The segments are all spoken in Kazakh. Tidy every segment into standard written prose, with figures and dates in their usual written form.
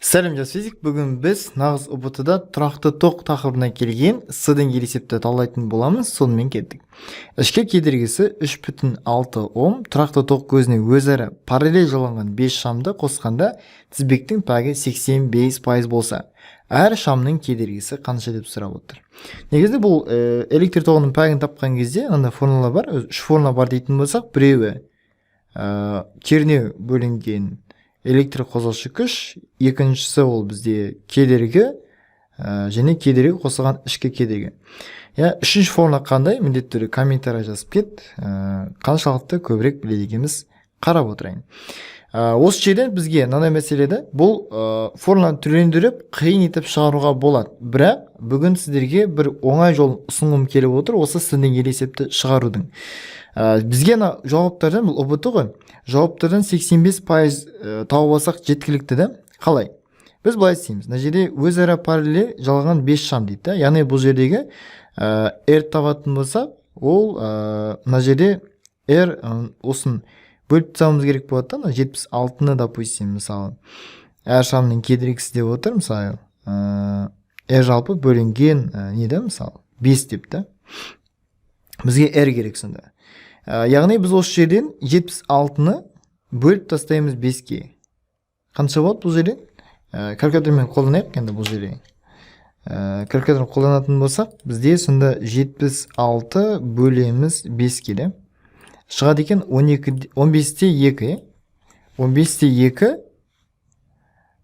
Сәлем, жас физик! Бүгін біз нағыз ҰБТ-да тұрақты тоқ тақырыбына келген С деңгейлі есепті талдайтын боламыз. Сонымен, кеттік. Ішкі кедергісі 3,6 ом тұрақты тоқ көзіне өзара параллель жалғанған 5 шамды қосқанда тізбектің пәгі 85% болса, әр шамның кедергісі қанша деп сұрап отыр. Негізінде бұл электр тоғының пәгін тапқан кезде мынандай формула бар. Өзі үш формула бар дейтін болсақ, біреуі кернеу бөлінген электр қозғаушы күш, екіншісі ол бізде кедергі және кедергі қосылған ішкі кедергі, иә. Үшінші формула қандай, міндетті түрде комментарий жазып кет. Қаншалықты көбірек біледі екенбіз, қарап отырайын. Осы жерден бізге мынандай мәселе: бұл формуланы түрлендіріп, қиын етіп шығаруға болады, бірақ бүгін сіздерге бір оңай жолын ұсынғым келіп отыр осы С деңгейлі есепті шығарудың. Бізге ана жауаптардан, бұл ҰБТ ғой, жауаптардан 85% тауып алсақ, жеткілікті да. Қалай? Біз былай істейміз: мына жерде өзара параллель жалғанған 5 шам дейді да, яғни бұл жердегі R табатын болсақ, ол мына жерде R осын бөліп тастауымыз керек болады да. Мына 76-ны, допустим, мысалы, әр шамның кедергісі деп отыр, мысалы, R жалпы бөлінген не да, мысалы, 5 деп та. Бізге R керек сонда. Яғни біз осы жерден 76-ны бөліп тастаймыз 5-ке. Қанша болады бұл жерде? Калькулятормен қолданайық енді бұл жерде. Калькулятор қолданатын болсақ, бізде сонда 76 бөлеміз 5-ке да, шығады екен 12, 15-те 2, иә, 15-те 2,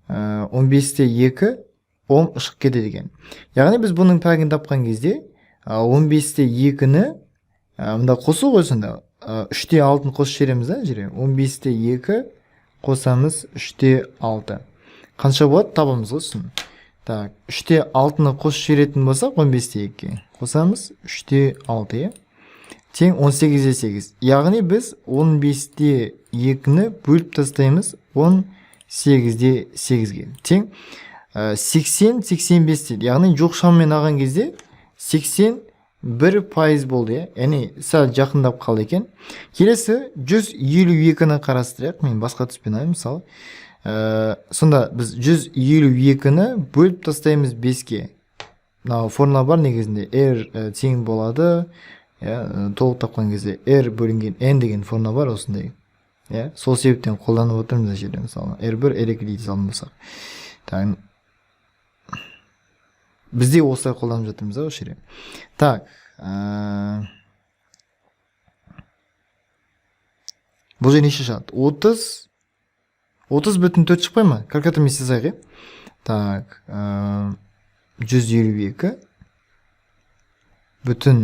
15-те 2 ом шығып кетеді екен. Яғни біз бұның пәгін тапқан кезде 15-те 2-ні мында қосу ғой сонда, 3-те 6-ны қосып жібереміз да. Жерге 15-те 2 қосамыз 3-те 6, қанша болады, табамыз ғой сосын. Так, 3-те 6-ны қосып жіберетін болсақ, 15-те 2-ге қосамыз 3-те 6, иә, тең 18-де 8. Яғни біз 15-те 2-ні бөліп тастаймыз 18-де 8-ге, тең 80-85 дейді. Яғни жоқ шамамен алған кезде 81% болды, иә, яғни сәл жақындап қалды екен. Келесі 152-ні қарастырайық. Мен басқа түспен алайын, мысалы. Сонда біз 152-ні бөліп тастаймыз 5-ке. Мынау формула бар негізінде: R тең болады, иә, толық тапқан кезде R бөлінген N деген формула бар осындай, иә. Сол себептен қолданып отырмыз мына жерде. Мысалы, R1, R2 дей салатын болсақ, так, бізде осылай қолданып жатырмыз да осы жерде. Так, бұл жерде неше шығады? 30,4 шықпай ма? Калькулятормен істей салайық, иә. Так, 152 бүтін,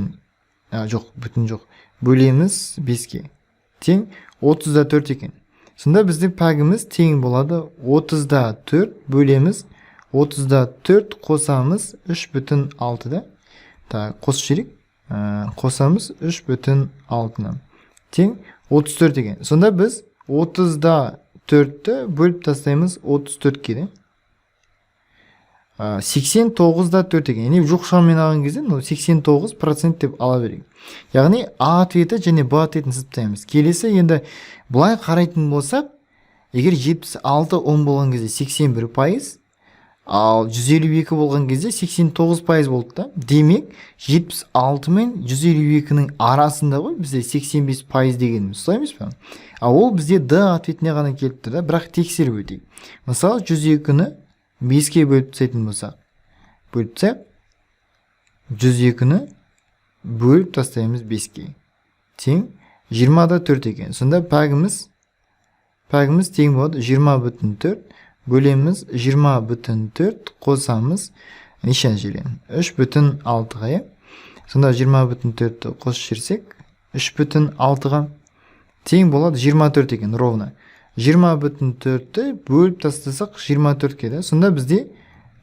а, жоқ, бүтін жоқ, бөлеміз 5-ке, тең 30,4 екен. Сонда біздің пәгіміз тең болады 30,4 бөлеміз 30,4 қосамыз 3,6 да. Так, қосып жіберейік. Қосамыз 3,6-ны, тең 34 екен. Сонда біз 30,4-ті бөліп тастаймыз 34-ке де, 89,4 екен. Яғни жоқ шамамен алған кезде мынау 89% деп ала берейік. Яғни А ответі және Б ответін сызып тастаймыз. Келесі енді былай қарайтын болсақ, егер 76 ом болған кезде 81%, ал 152 болған кезде 89% болды да. Демек, 76 мен 152-нің арасында ғой бізде 85% дегеніміз, солай емес па? А ол бізде Д ответіне ғана келіп тұр да. Бірақ тексеріп өтейік. Мысалы, 102-ні 5-ке бөліп тастайтын болсақ, бөліп тастайық. 102-ні бөліп тастаймыз 5-ке, тең 20,4 екен. Сонда пәгіміз тең болады 20,4 бөлеміз 20,4 қосамыз неше жерден? 3,6-ға, иә. Сонда 20,4-ті қосып жіберсек 3,6-ға, тең болады 24 екен ровно. 20,4-ті бөліп тастасақ 24-ке да, сонда бізде,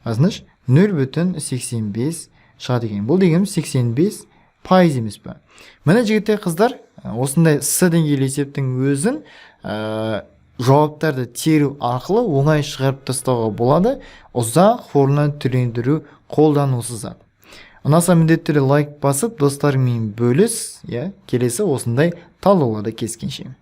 значит, 0,85 шығады екен. Бұл дегеніміз 85% емес па? Міне, жігіттер, қыздар, осындай С деңгейлі есептің өзін жауаптарды теру арқылы оңай шығарып тастауға болады, ұзақ формуланы түрлендіру қолданусыз ақ. Ұнаса, міндетті түрде лайк басып, достарыңмен бөліс, иә. Келесі осындай талдауларда кездескенше!